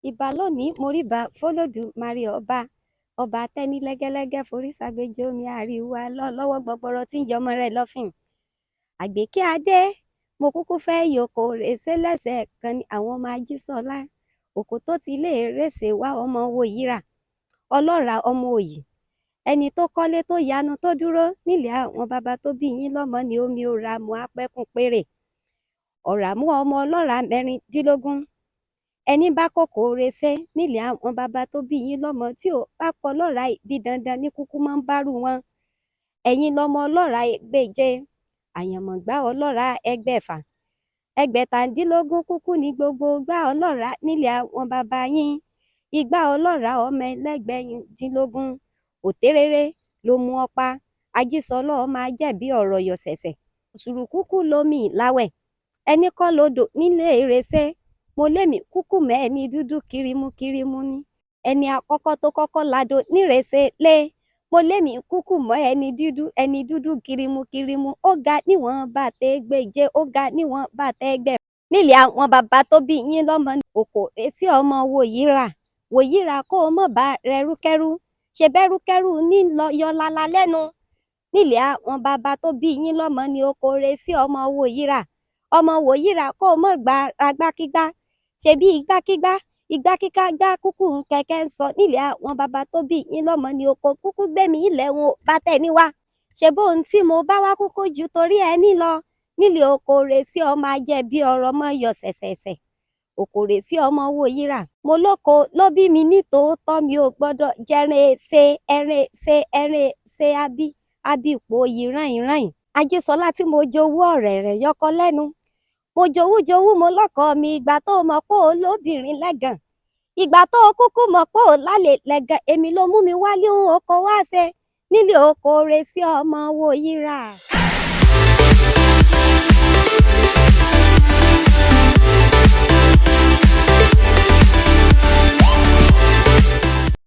Ìbà lónìí, mo ríbà f'Olódùmarè ọba, ọba tẹ́ni lẹ́gẹ́lẹ́gẹ́ forí ságbéjì omi àríwá lọ́wọ́ gbọgbọrọ tí ń yọmọ rẹ̀ lọ́fìn. Àgbékẹ́ adé, mo kúkú fẹ́ yòókù rèsé lẹ́sẹ̀ kan ní àwọn ọmọ Ajísọ́lá, òkú tó ti lé rèsé wá ọmọ Wòyíra, ọlọ́ra ọmọ òyì. Ẹni tó kọ́lé tó yanu tó dúró nílé àwọn bàbá tó bí yín lọ́mọ ní omi ò ra mú apẹ́kùn péré. Ọ̀ràmú ọmọ ọlọ́ra 16. Ẹni bá kòkó rèsé nílé àwọn bàbá tó bí yín lọ́mọ tí ò bá pọ̀ lọ́ra bí dandan ní kúkú máa ń bárù wọn. Ẹ̀yin lọmọ ọlọ́ra 7, àyànmọ̀gbá ọlọ́ra 600. 17 kúkú ní gbogbo gbá ọlọ́ra nílé àwọn bàbá yín. Igbá ọlọ́ra ọmọ 18. Òtéréré ló mú ọ̀pá. Ajísọ́lá ọmọ ajẹ́bí ọ̀rọ̀ yọ̀sẹ̀sẹ̀. Sùrùkúkú lomi ìláwẹ̀. Ẹni kọ́ lodò nílé rèsé. Mo lémi kúkú mọ́ ẹni dúdú kírímú kírímú ní. Ẹni àkọ́kọ́ tó kọ́kọ́ lado nírèsé lé. Mo lémi kúkú mọ́ ẹni dúdú kírímú kírímú. Ó ga níwọ̀n bàtà 7, ó ga níwọ̀n bàtà 600. Nílé àwọn bàbá tó bí yín lọ́mọ òkò rèsé ọmọ Wòyíra. Wòyíra kó o mọ̀ bá rẹrúkẹ́rú. Ṣe bẹ́rúkẹ́rú ní lọ yọ lala lẹ́nu. Nílé àwọn bàbá tó bí yín lọ́mọ ní oko rèsé ọmọ Wòyíra. Ọmọ Wòyíra kó o mọ̀ gbà ragbákígbá. Ṣe bí igbákígbá, igbákíká gbá kúkú ń kẹ̀kẹ́ ń sọ nílé àwọn bàbá tó bí yín lọ́mọ ní oko kúkú gbẹ̀mí ilẹ̀ wọn bá tẹ̀ ní wá. Ṣe bóun tí mo bá wá kúkú ju torí ẹni lọ. Nílé oko rèsé ọmọ ajẹ́bí ọ̀rọ̀ mọ́ yọ sẹ̀sẹ̀sẹ̀. Òkò rèsé ọmọ Wòyíra. Mo lóko ló bí mi ní tòótọ́ mi ò gbọ́dọ̀ jẹrin èsè, ẹrin èsè, ẹrin èsè abí, abípo yìí ràn-ìràn. Ajísọ́lá tí mo jowú ọ̀rẹ́ rẹ̀ yọkọ lẹ́nu. Mo jowú jowú mo lọ́kọ mi ìgbà tó mọ̀ pé ó lóbìnrin lẹ́gàn. Ìgbà tó kúkú mọ̀ pé ó lálẹ́ lẹ́gàn èmi ló mú mi wálé òun oko wá ṣe nílé oko rèsé ọmọ Wòyíra.